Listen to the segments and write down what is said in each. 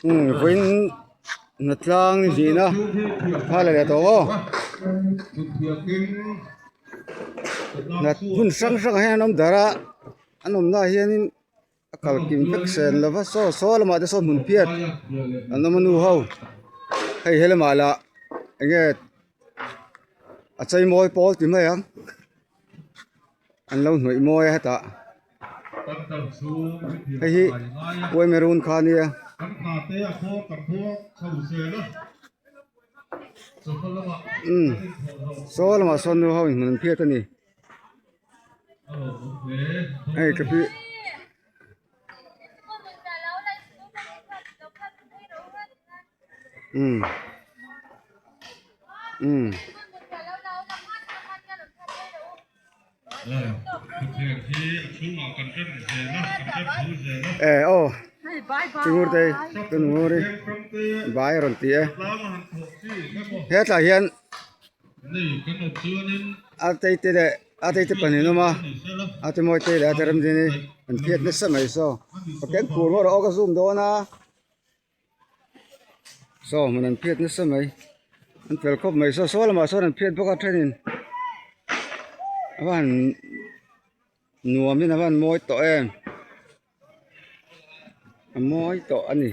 Vawiin hnatlang zihna kha la leh tawh aw hnat hmun hrang hrangah hian an awm darh a an awmna ah hianin a kal kim vek sen lo va saw saw lamah te sawn hmun phiat an awm a nu ho hei he lamah lah eng nge a chei mawi pawl ti mai ang an lo hnawih mawi a hetah hei hi uai maroon kha a nia. Umm saw lamah sawn nu ho in hmun an phiat a ni hei ka pi. Umm umm. Eh aw tingur te tungur hi bai a rawn ti e hetlai hian a tei te leh a tei te pahnih an awm a a te mawi te leh a te rem din hi an phiat nasa mai saw ka keng fur ngawt a aw ka zoom dawn a. Saw hmun an phiat nasa mai an fel khawp mai saw saw lamah sawn an phiat bawk a thenin a va han nuamin a va han mawi tawh em a mawi tawh a ni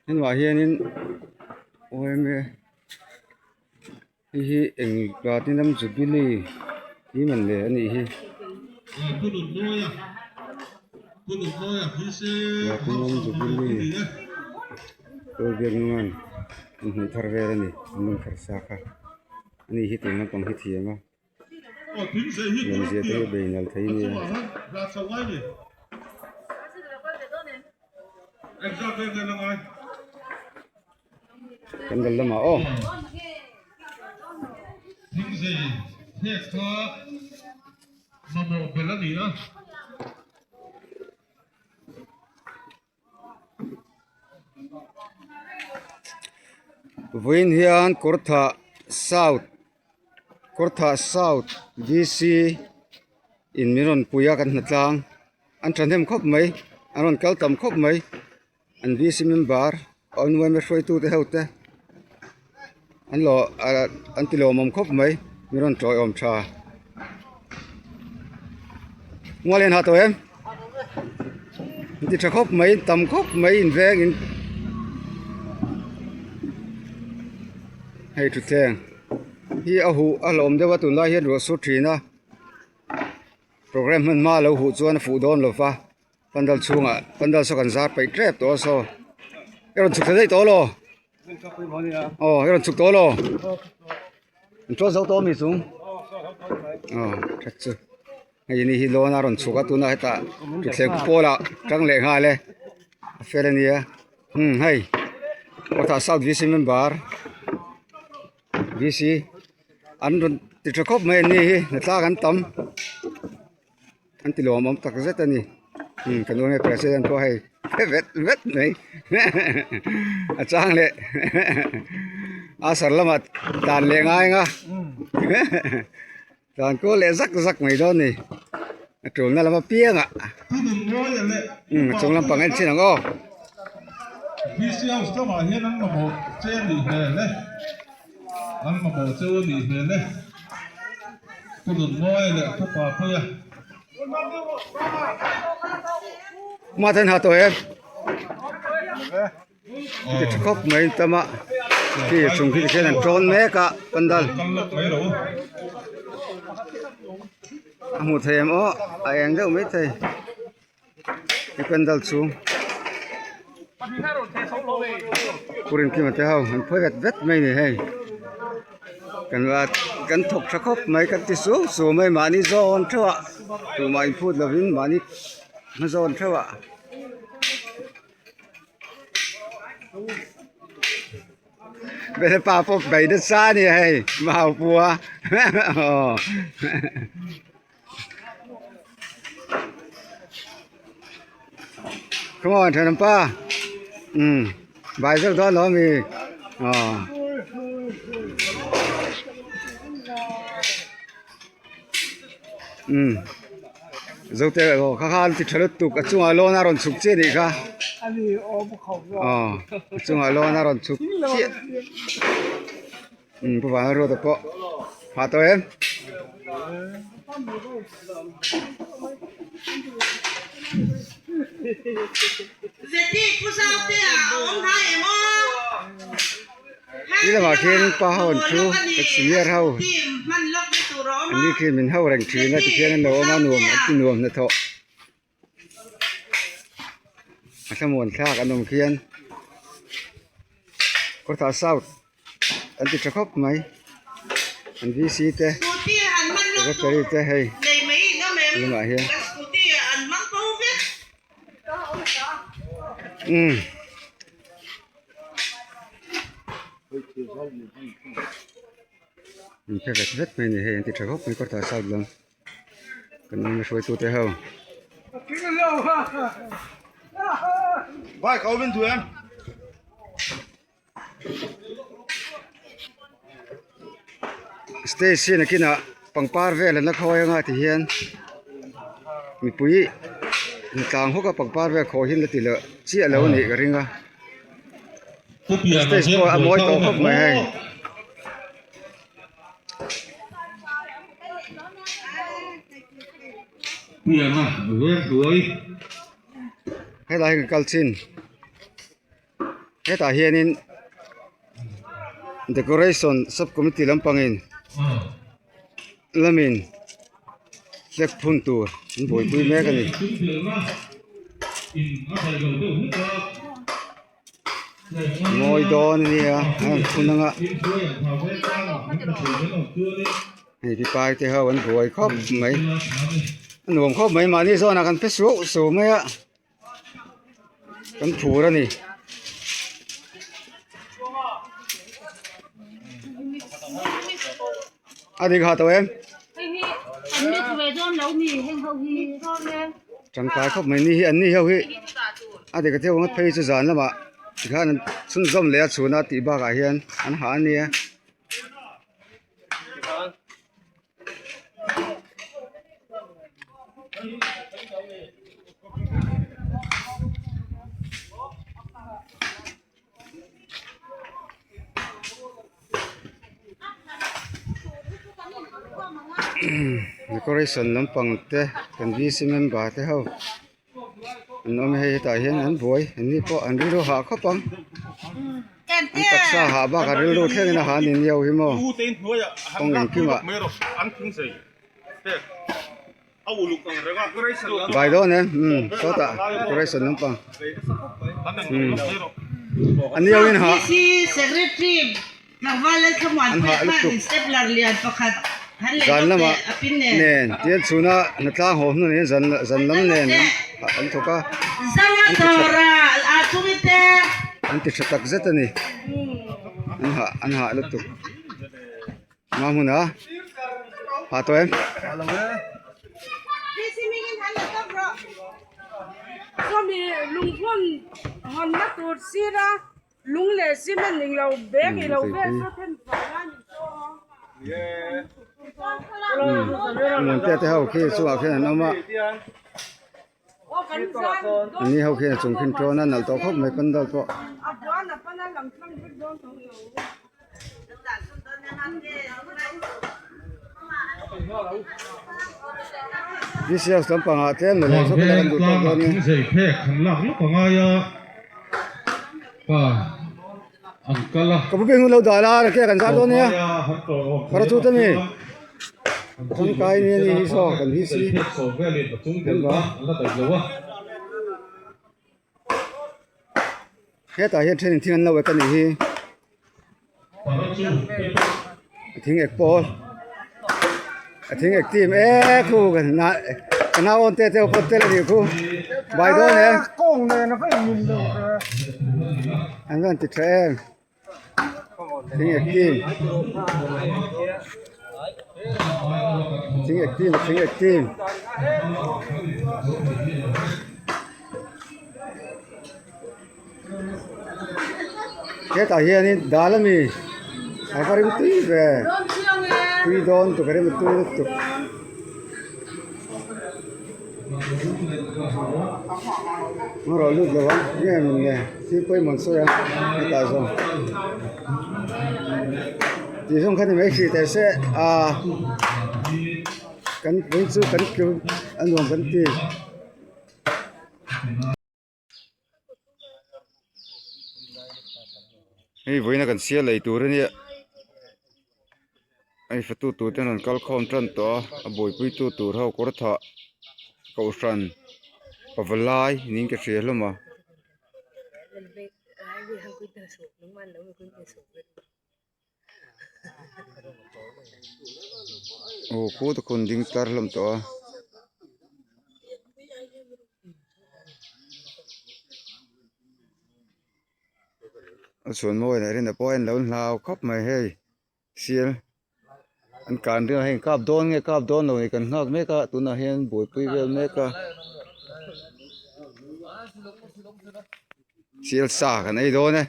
hnuah hianin yma hei hi eng platinum jubilee hi man le a nih hi. Platinum jubilee pawl biak nungan an hmuh thar vel a ni an rawn thar sa kha a ni hi tun lampang hi thiam a lawmzia te hi bei nal thei a nia. Kan dal lamah aw. Vawiin hian Kawrthah South Kawrthah South D_C in min rawn pui a kan hnatlang an thahnem khawp mai an rawn kal tam khawp mai. An VC member an yma hruaitute ho te an lo ah an ti lawmawm khawp mai min rawn tawiawm tha mual hian ha tawh em an ti tha khawp mai tam khawp mai in veng in hei thutthleng hi a huh a hlawm deuh a tunlai hian ruah sur thin a programme hman hma a lo huh chuan a fuh dawn lo va. Pandal chhungah pandal saw kan zar peih tep tawh a saw i rawn chhuk thla daih tawh elaw aw i rawn chhuk tawh elaw an ṭawn zo tawh ami chung aw that chu hei ni hi lawn a rawn chhuk a tunah hetah thuthleng pawlah ṭang leh nghal e a fel a nia umm hei kawtah south v c member v c an rawn ti ṭha khawp mai an ni hi hnatlak an tam. An ti lawmawm tak zet a ni umm kan û nge president pawh hei vet vet mai a chang leh a sar lamah tlan leh ngai ang a tlan kual leh zak zak mai dawn a ni a tulna lam apiangah umm a chung lampang en chin ang aw. An mamawh cheu a nih hmel e. Pu Nunmawia leh Pu Papuia. Hma ten ha tawh em? Ti tha khawp mai tam a khi chung khi tikhian an tawn mek a pandal a hmuh thei em aw a eng deuh mai thei. He pandal chu purin kima te ho an phawi vet vet mai a ni hei kan va kan thawk tha khawp mai kan ti suau suau mai mahni zawn theuh ah tumah inphut lovin mahni hma zawn theuh ah. Bele pa pawh bei nasa a ni hei mau pua aw. Come on thenawm pa umm bai zawk dawn lo ami aw umm zote aw kha kha an ti tha lutuk a chungah lawn a rawn chhuk chiah a nih kha. Aw a chungah lawn a rawn chhuk chiah umm pu vana ruata pawh hah tawh em. Ti lamah khian pa ho an thu kan senior ho an ni khi min ho reng thin a tikhian an lo awm a nuam an ti nuam hnathawh. A thlamuan thlak an awm khian kawrthah south an ti tha khawp mai an VC te secretary te hei lamah hian umm. An phe vet vet mai a ni hei an ti tha khawp mai kawrthah south lam. Kan ram hruaitute ho. Stage hi nakinah pangpar vel an la khawi anga tihian mipui tlang hawk a pangpar vel khawi hi an la ti loh chiah lo a nih ka ring a stage pawh a mawi tawh khawp mai hei. Helai hi kan kal chin hetah hianin decoration sub committee lampangin lamin flag phun tur an buaipui mek a ni. Mawi dawn a nia a rawn phun ang a hei ti pai te ho an buai khawp mai a nuam khawp mai mahni zawnah kan phe suau suau mai a kan phur a ni. A dik ha tawh em? Tangkai khawp mai ni hi an ni ho hi a dik a theuh ang a phei chu zan lamah tikhan an chhunzawm leh a chhun a tih bakah hian an ha a nia. Decoration lampang te kan VC member te ho an awm a hei hetah hian an buai an ni pawh an rilru hah khawp ang an taksa hah bakah rilru thlengin a hah a ni niau hi maw kawng engkimah. Vai dawn em umm sawtah decoration lampang umm a niau in hah an hah lutuk zan lamah nen tian chhuna hnatlang haw hnu niin zan zan lam nen an thawk a an ti tha an ti tha tak zet a ni an hah an hah lutuk. Hma hmun a ha tawh em? Sawmi lungphun hawnna tur sira lung leh cement eng lo bag ilo vel chu then fai lai ni chaw. Muantea te ho khi chungah khian an awm a. An ni ho khian a chung khin tawn a nalh tawh khawp mai pandal pawh. VC house lampang ah tlem leh zawk ila kan duh tawk dawn nia. Ka pu peng hun lo dah la ke kan zar dawn nia para chu te mi tangkai ni ani hi saw kan VC hetah hian thenin thing an lo ek a nih hi thing ek pawl a thing ek team e khu ka nau awn te te pawh tel a nih khu bai dawn e an rawn ti tha em thing ek team thing ek team thing ek team. Hetah hianin dal a mi a va rim tui ve tui dawn tuk a rim tui lutuk. Ngarawh lut lo ang nge min le thil pawimawh an sawi ang hetah zawng tih zawng kha ni mai hrih teh se ah kan vawiin chu kan tlu a nuam kan ti. Hei vawiin a kan sial lei tur a nia hei fatu tur ten an kal khawm tan tawh a a buaipui tu tur ho kawr thah kohhran pavalai niin ka hria hlawm a. Aw khuta khun ding tar hlawm tawh a. A chhuan mawi leh rin a pawh a en lo hlau khawp mai hei sial an kan ring a hei kap dawn nge kap dawn lo ni kan nghak mek a tunah hian buaipui vel mek a sial sa kan ei dawn e.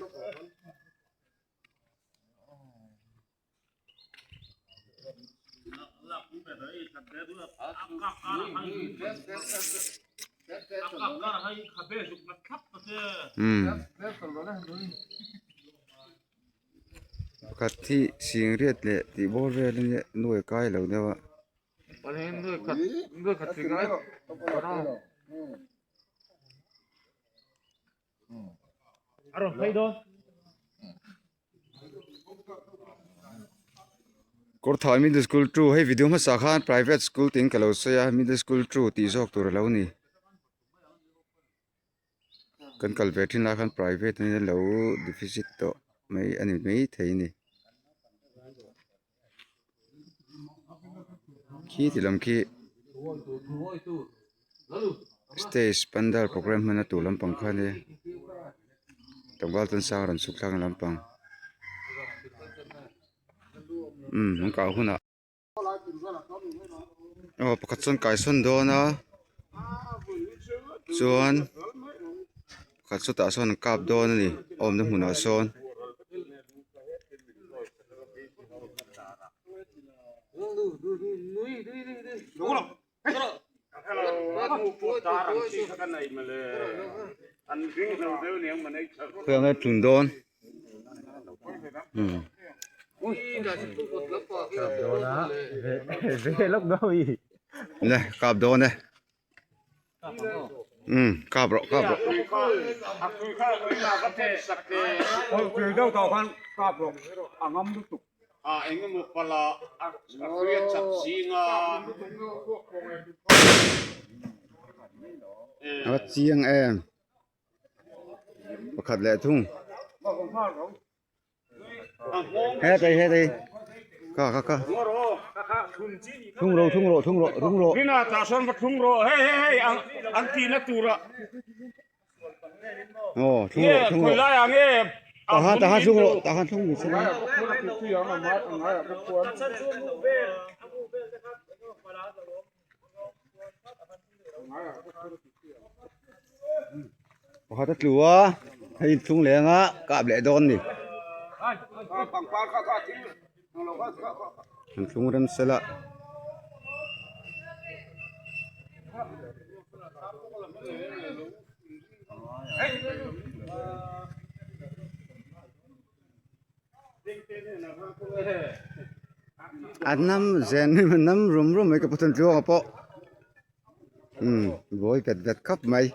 Pakhat hi singriat leh tih bawr vel a nia nuai kai lo deuh a. Kawrthah middle school two hei video hmasa khan private school tiin ka lo sawi a middle school two tih zawk tur a lo ni kan kal ve thin lai khan private in a lo deficit tawh mai a ni maithei a ni khi ti lam khi stage pandal program hman a tur lampang kha ania tlangval chuan sang rawn chhuk thlak na lampang umm an kah hunah aw pakhat chuan kai sawn dawn a chuan pakhat chutah sawn an kap dawn a ni a awmna hmunah sawn. Khuang a tlun dawn le kap dawn e um kap rawh kap rawh a chiang em. Pakhat leh thung. Hetei hetei. Ka ka ka. Thung ro thung ro thung ro thung ro. Nina ta sawn va thung ro hei hei hei ang an ti na tura. Oh thung ro thung ro. Lai ang e. Tahan tahan thung ro tahan thung mi sela. Pakhat a tlu a hei inchhung leng a kap leh dawn a ni an thlung rem sela. A nam zen a nam rum rum mai ka pathian tluanga pawh umm buai vet vet khawp mai.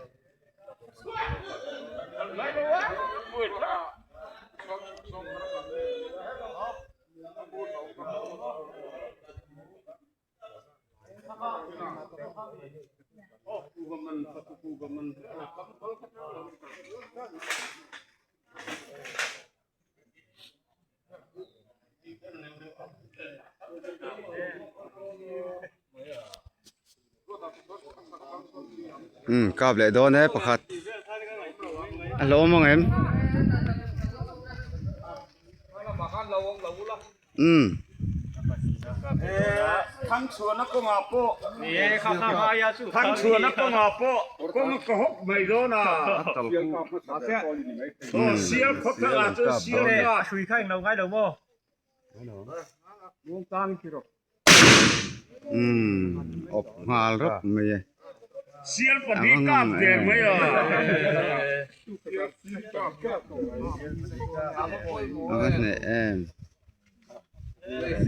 Umm kap leh dawn e pakhat a hlawm ang em umm. Thangchhuahna kawngah pawh Thangchhuahna kawngah pawh kawng ka hawk mai dawn a aw sial khawp thangah chuan sial ka hrui kha englo ngai lo maw umm awp nghal rawp mai e. Sial pahnih kap der mai a. A va hneh em.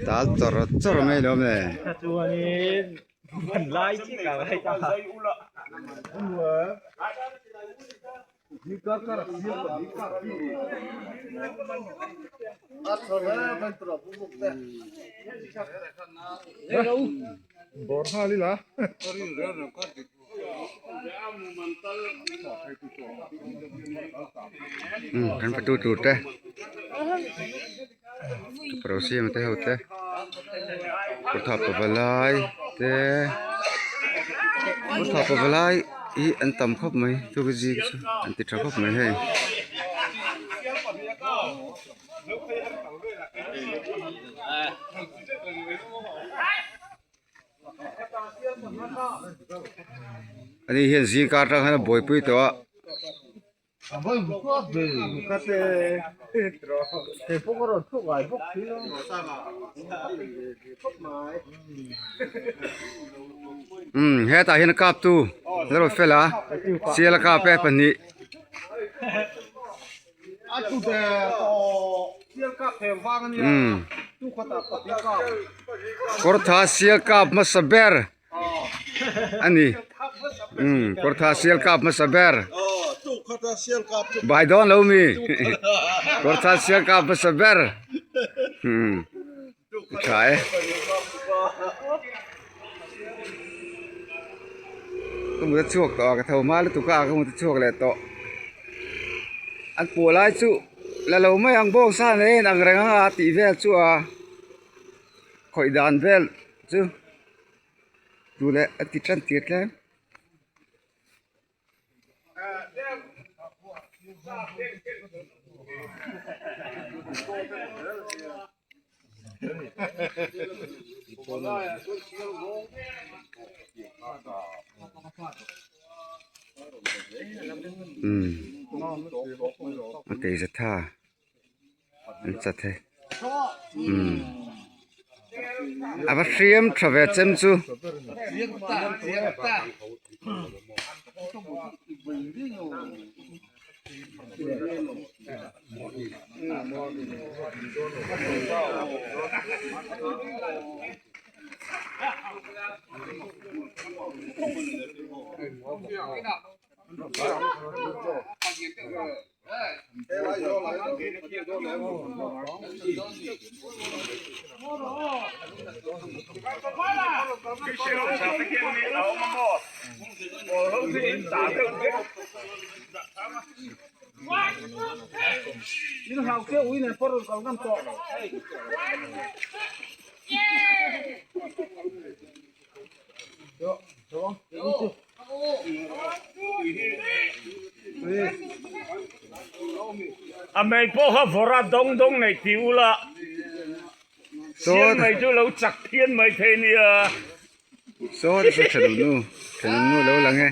Tal chawr chawr mai lo le. Kan patu tur te parosiam te ho te kawrthah pavalai te kawrthah pavalai hi an tam khawp mai chu zing chu an ti tha khawp mai hei. Ani hian zingkar atang hian a buaipui tawh a. Umm hetah hian a kap tu lalro fela sial a kap e pahnih. Umm kawrtha sial kap hmasa ber a ni umm kawrtha sial kap hmasa ber bai dawn lo mi kawrtha sial kap hmasa ber umm tha e ka mut a chhuak tawh a ka tho hma lutuk a ka mut a chhuak leh tawh an puah lai chu la lo mai ang bawng sa nen ang reng anga tih vel chu a khawih dan vel chu duh leh a ti tan tir tlem. Umm a kei zatha an chat he umm a va hriam tha ve chem chu. A mei pawh kha vawra dawng dawng nei ti ula sial mai chu lo chak phian mai thei nia. Saw te chu thenawm nu thenawm nu lo lang e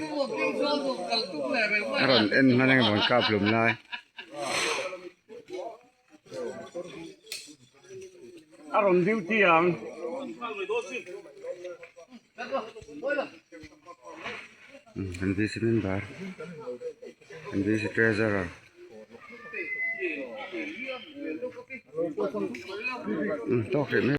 a rawn en hman eng emaw kap hlum lai. A rawn duty ang. Kan VC member kan VC treasurer tawk hrih mai.